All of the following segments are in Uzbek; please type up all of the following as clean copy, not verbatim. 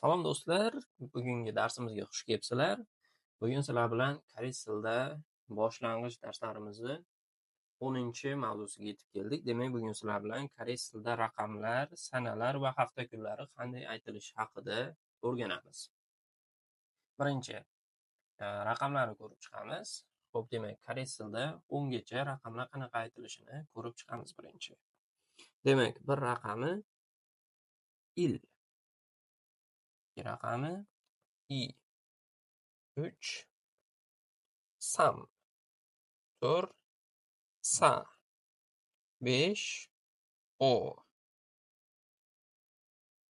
Salom do'stlar, bugungi darsimizga xush kelibsizlar. Bugun sizlar bilan koreys tilida boshlang'ich darslarimizni 10-mavzusiga yetib keldik. Demak, bugun sizlar bilan koreys tilida raqamlar, sanalar va hafta kunlari qanday aytilishi haqida o'rganamiz. Birinchi, raqamlarni ko'rib chiqamiz. Xo'p, demak, koreys tilida 10 gacha raqamlar qanaqa aytilishini ko'rib chiqamiz birinchi. Demak, bir raqami il, ikki raqami i, 3 sam, 4 sa, 5 o,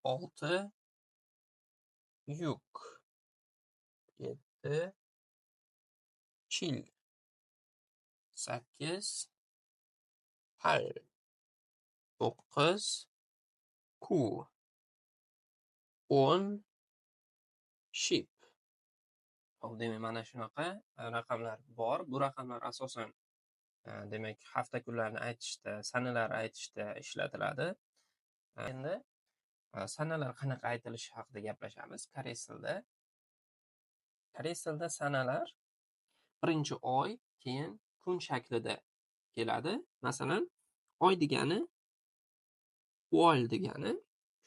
6 yuk, 7 chil, 8 pal, 9 ku, 10 ship. Xo'p, demak, mana shunaqa raqamlar bor. Bu raqamlar asosan, demak, hafta kunlarini aytishda, sanalar aytishda ishlatiladi. Endi sanalar qanaqa aytilishi haqida gaplashamiz koreys tilida. Koreys tilida sanalar birinchi oy, keyin kun shaklida keladi. Masalan, oy degani ol degani,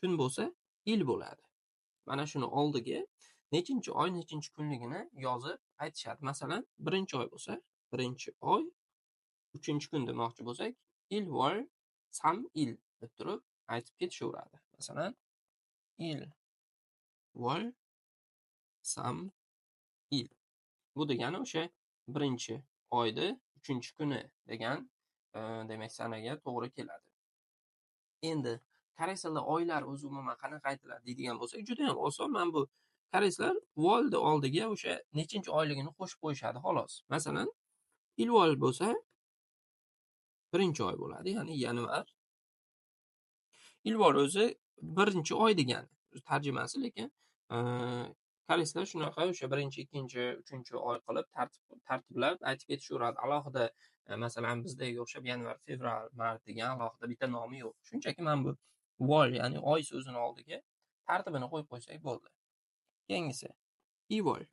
kun bo'lsa il bo'ladi. Mana shuni oldiga nechinchi oy, nechinchi kunligini yozib aytishadi. Masalan, birinchi oy bo'lsa, birinchi oy, uchinchi kun demoqchi bo'lsak, il vol sam il deb turib aytib ketishaveradi. Masalan, il vol sam il. Bu degani o'sha birinchi oyni uchinchi kuni degan, demak, sanaga to'g'ri keladi. Endi koreys tilida oylar o'zi umuman qanaqa aytiladi deydigan bo'lsak, juda ham oson. Mana bu koreyslar volni oldiga o'sha nechinchi oyligini qo'shib qo'yishadi xolos. Masalan, ilvol bo'lsa birinchi oy bo'ladi, ya'ni yanvar. Ilvol o'zi birinchi oy degani tarjimasi, lekin koreyslar shunaqa o'sha birinchi, ikkinchi, uchinchi oy qilib tartiblab aytib ketishaveradi. Alohida, masalan, bizdagi o'xshab yanvar, fevral, mart degan alohida bitta nomi yo'q. Shunchaki mana bu vol, ya'ni oy so'zini oldiga tartibini qo'yib qo'ysak bo'ldi. Keyingisi ivol.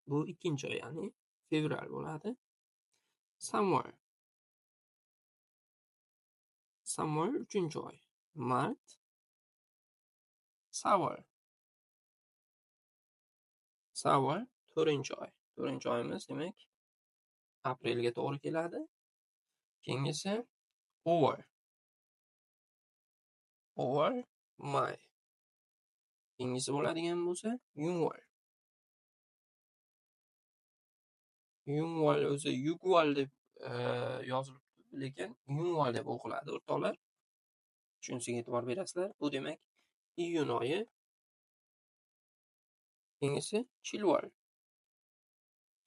Bu ikkinchi oy, ya'ni fevral bo'ladi. Samvol. Samvol uchinchi oy, mart. Savol. Savol to'rtinchi oy. To'rtinchi oyimiz demak aprelga to'g'ri keladi. Keyingisi ovol. Ovol may. Keyingisi bo'ladigan bo'lsa yungvol. Yungvol o'zi yugvol deb yozilibdi, lekin yungvol deb o'qiladi o'rtoqlar. Shunisiga e'tibor berasizlar. Bu demak iyun oyi. Keyingisi chilvol.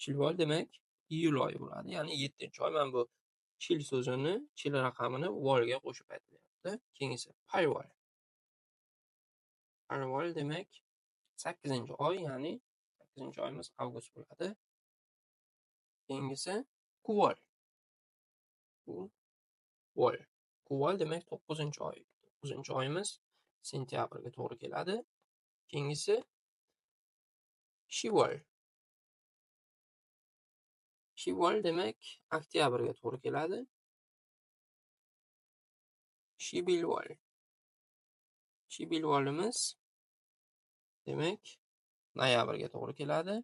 Chilvol demak iyul oyi bo'ladi, ya'ni 7-oy. Mana bu chil so'zini, chil raqamini volga qo'shib aytilyapti. Keyingisi palvol. Palvol demak 8-oy, ya'ni 8-oyimiz avgust bo'ladi. Keyingisi kuvol. Kuvol. Kuvol demak 9-oy. 9-oyimiz sentyabrga to'g'ri keladi. Keyingisi shivol. Shivol demak oktyabrga to'g'ri keladi. Shibilvol. Shibilvolimiz demak noyabrga to'g'ri keladi.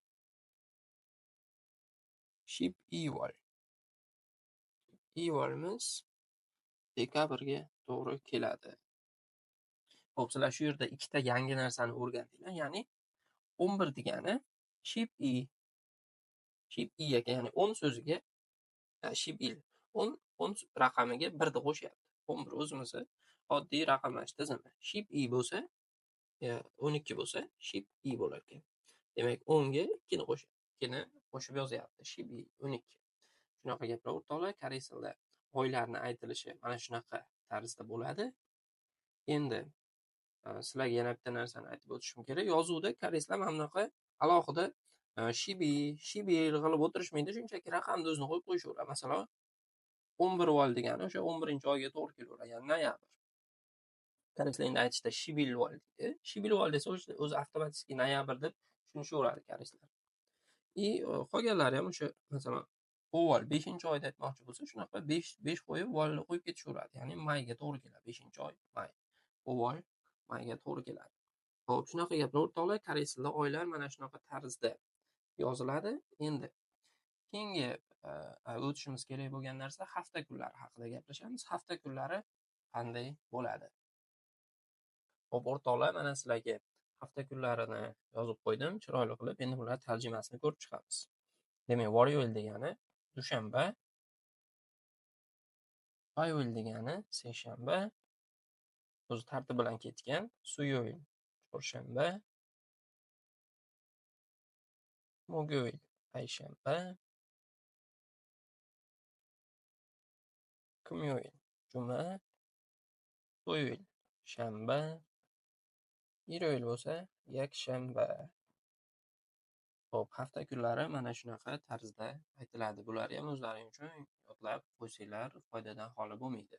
Shibivol. Ivolimiz dekabrga to'g'ri keladi. Xo'p, sizlar shu yerda ikkita yangi narsani o'rgandinglar, ya'ni 11 degani shib-i, shib-i ekan, ya'ni 10 so'ziga, shib-il, 10 raqamiga 1 ni qo'shyapti. 11 o'zimizni oddiy raqamlash tizimi. Shib-i bo'lsa, 12 bo'lsa, shib-i bo'lar ekan. Demak, 10 ga 2 ni qo'shyapti. 2 ni qo'shib yozyapti. Shib-i 12. Shunaqa gaplar o'rtoqlar, koreys tilida oylarni aytilishi mana shunaqa tarzda bo'ladi. Endi sizlarga yana bitta narsani aytib o'tishim kerak. Yozuvda koreyslar mana bunaqa alohida shibi, shibil qilib o'tirishmaydi, shunchaki raqamni o'zini qo'yib qo'yishaveradi. Masalan, 11 vol degani o'sha 11-oyga to'g'ri kelaveradi, ya'ni noyabr. Koreyslar endi aytishda 11월 deydi. 11월 desa o'zi avtomatik noyabr deb tushunishaveradi koreyslar. И qolganlari ham o'sha, masalan, 5월 5-oyda aytmoqchi bo'lsa, shunaqa 5 5 qo'yib, volni qo'yib ketishaveradi. Ya'ni mayga to'g'ri keladi. 5-oy may. 5월 mayga to'g'ri keladi. Xo'p, shunaqa gaplar o'rtoqlar, koreys tilida oylar mana shunaqa tarzda yoziladi. Endi keyingi o'tishimiz kerak bo'lgan narsa hafta kunlari haqida gaplashamiz. Hafta kunlari qanday bo'ladi? Xo'p, o'rtoqlar, mana sizlarga hafta kunlarini yozib qo'ydim, chiroyli qilib. Endi bular tarjimasini ko'rib chiqamiz. Demak, 월요일 degani dushanba, 화요일 degani seshanba, o'zi tartib bilan ketgan, 수요일 chorshanba, 목요일 payshanba, 금요일 juma, 토요일 shanba, 일요일 bo'lsa yakshanba. Xo'p, hafta kunlari mana shunaqa tarzda aytiladi. Bularni ham o'zlaring uchun yodlab qo'ysanglar, foydadan xoli bo'lmaydi.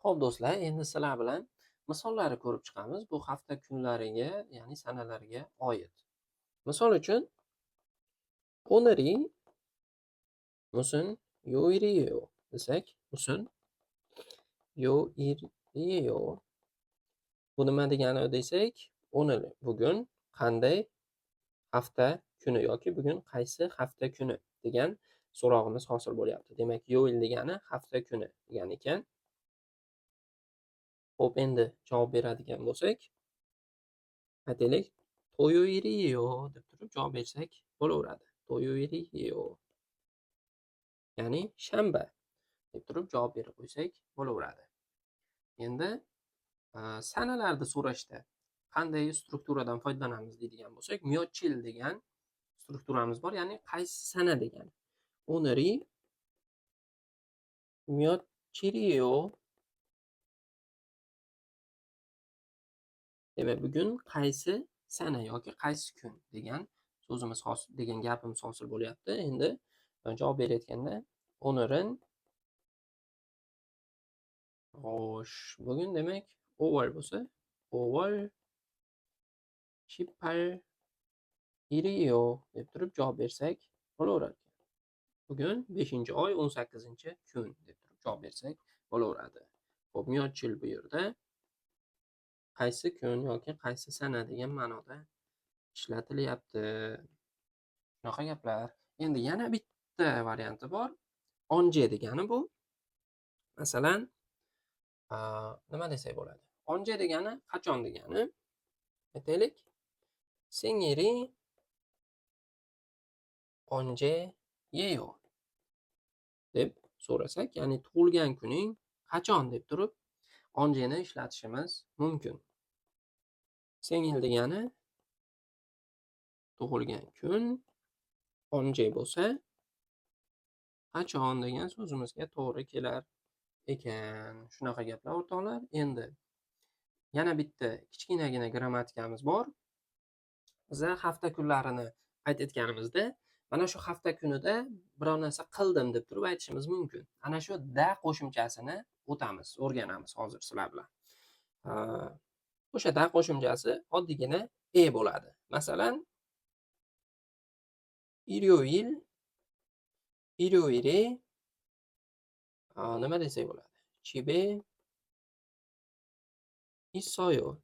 Xo'p, do'stlar, endi sizlar bilan misollarni ko'rib chiqamiz. Bu hafta kunlariga, ya'ni sanalarga oid. Misol uchun, 오늘이 무슨 요일이에요 desak, 무슨 요일이에요. Bu nima degani desak, 오늘 bugun qanday hafta kuni yoki bugun qaysi hafta kuni degan so'rog'imiz hosil bo'lyapti. Demak, 요일 degani hafta kuni degani ekan. Xo'p, endi javob beradigan bo'lsak, aytaylik, 토요일이에요 deb turib javob bersak bo'laveradi. 토요일이에요. Ya'ni shanba deb turib javob berib qo'ysak bo'laveradi. Endi sanalarni so'rashda qanday strukturadan foydalanamiz deydigan bo'lsak, 며칠 degan strukturamiz bor, ya'ni qaysi sana degani. 오늘이 며칠이에요? Demak, bugun qaysi sana yoki qaysi kun degan so'zimiz hosil, degan gapimiz hosil bo'lyapti. Endi javob berayotganda 오늘은, xo'sh, bugun demak 5월 bo'lsa, 5월 18일이에요 deb turib javob bersak bo'laveradi. Bugun 5-oy 18-kun deb turib javob bersak bo'laveradi. Xo'p, 며칠 bu yerda qaysi kun yoki qaysi sana degan ma'noda ishlatilyapti. Shunaqa gaplar. Endi yana bitta varianti bor. 언제 degani bu. Masalan, nima desak bo'ladi? 언제 degani qachon degani. Aytaylik, 생일이 언제예요? deb so'rasak, ya'ni tug'ilgan kuning qachon deb turib 언제ni ishlatishimiz mumkin. 생일 degani tug'ilgan kun, 언제 bo'lsa qachon degan so'zimizga to'g'ri kelar ekan. Shunaqa gaplar o'rtoqlar. Endi yana bitta kichkinagina grammatikamiz bor. Biz hafta kunlarini aytayotganimizda mana shu hafta kunida biror narsa qildim deb turib aytishimiz mumkin. Ana shu da qo'shimchasini o'tamiz, o'rganamiz hozir sizlar bilan. O'sha da qo'shimchasi oddiygina e bo'ladi. Masalan, 일요일, 일요일에 nima desak bo'ladi? 집에 있어요.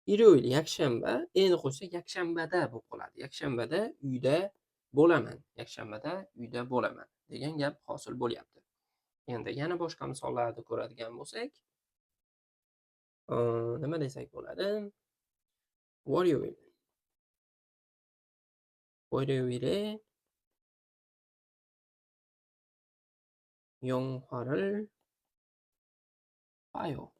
일요일 yakshanba, endi qo'shsak yakshanbada bo'lib qoladi. Yakshanbada uyda bo'laman. Yakshanbada uyda bo'laman degan gap hosil bo'lyapti. Endi yana boshqa misollarni ko'radigan bo'lsak, nima desak bo'ladi? 월요일. 월요일에 영화를 봐요.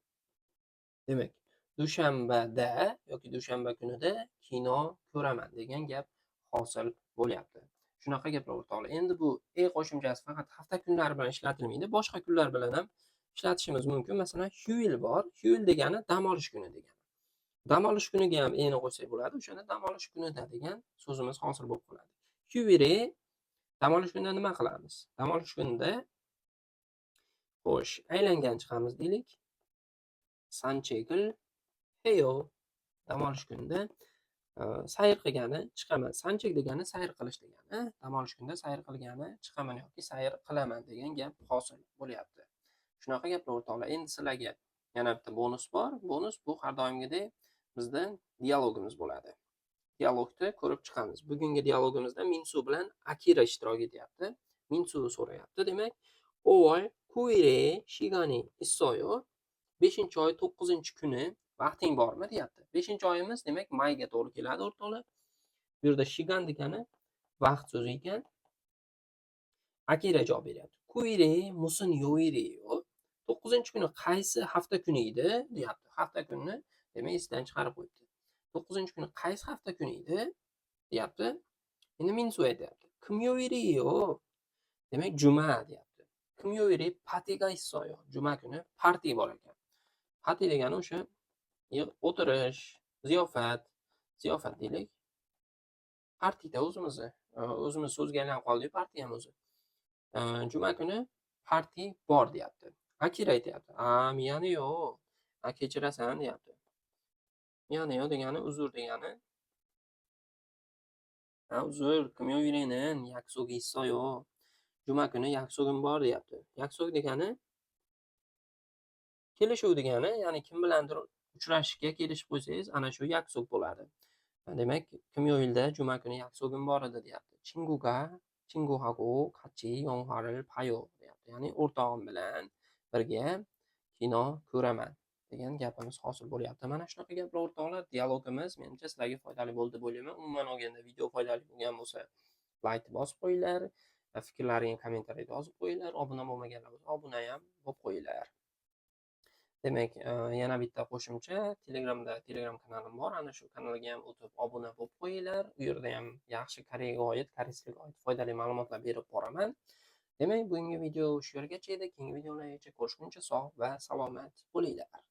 Demak, dushanbada yoki dushanba kunida kino ko'raman degan gap hosil bo'lyapti. Shunaqa gaplar o'rtoqlar. Endi bu e qo'shimchasi faqat hafta kunlari bilan ishlatilmaydi, boshqa kunlar bilan ham ishlatishimiz mumkin. Masalan, 휴일 bor. 휴일 degani dam olish kuni degani. Dam olish kuniga ham eni qo'shsak bo'ladi. O'shanda dam olish kunida degan so'zimiz hosil bo'lib qoladi. 휴일에 dam olish kunida nima qilamiz? Dam olish kunida Xo'sh, aylangan chiqamiz deylik. 산책을 해요. Dam olish kunida sayr qilgani chiqaman. 산책 degani sayr qilish degani. Dam olish kunida sayr qilgani chiqaman yoki sayr qilaman degan gap hosil bo'lyapti. Shunaqa gaplar, o'rtoqlar. Endi sizlarga yana bitta bonus bor. Bonus bu har doimgidek bizda dialogimiz bo'ladi. Dialogni ko'rib chiqamiz. Bugungi dialogimizda Minsu bilan Akira ishtirok etyapti. Minsu so'rayapti, demak, 5월 9일에 시간이 있어요? 5-oy 9-kuni vaqting bormi, deyapti. 5-oyimiz, demak, mayga to'g'ri keladi, o'rtoqlar. Bu yerda 시간 degani vaqt so'zi ekan. Akira javob beryapti. 9일에 무슨 요일이에요? 9-kuni qaysi hafta kuni edi, deyapti. Hafta kunini, demak, esidan chiqarib qo'yibdi. 9-kuni qaysi hafta kuni edi, deyapti. Endi Minsu aytyapti. 금요일이에요. Demak, juma, deyapti. 금요일에 파티가 있어요. Juma kuni parti bor ekan. Parti degani o'sha o'tirish, ziyofat, ziyofat deylik. Partida o'zimizni, o'zimiz so'zga aylanib qoldi parti ham o'zi. Juma kuni parti bor, deyapti. Akira aytyapti. "A, 미안해요." A, kechirasan, deyapti. 미안해요 degani uzr degani. Ha, uzr, 금요일에는 약속이 있어요. Juma kuni 약속im bor, deyapti. 약속 degani kelishuv degani, ya'ni kim bilandir uchrashishga kelishib qo'ysangiz, ana shu 약속 bo'ladi. Demak, 금요일da, juma kuni 약속im bor edi, deyapti. 친구가 친구하고 같이 영화를 봐요, deyapti. Ya'ni o'rtog'im bilan birga kino ko'raman degan gapimiz hosil bo'lyapti. Mana shunaqa gaplar, o'rtoqlar, dialogimiz menimcha sizlarga foydali bo'ldi deb o'ylayman. Umuman olganda, video foydali bo'lgan bo'lsa, layk bosib qo'yinglar, fikrlaringni kommentariyada yozib qo'yinglar. Obuna bo'lmaganlar bo'lsa, obuna ham bo'lib qo'yinglar. Demak, yana bitta qo'shimcha: Telegramda Telegram kanalim bor. Ana shu kanalga ham o'tib obuna bo'lib qo'yinglar. U yerda ham yaxshi Koreyaga oid, koreys tiliga oid foydali ma'lumotlar berib boraman. Demak, bugungi video shu yergacha edi. Keyingi videolargacha ko'rishguncha sog' va salomat bo'linglar.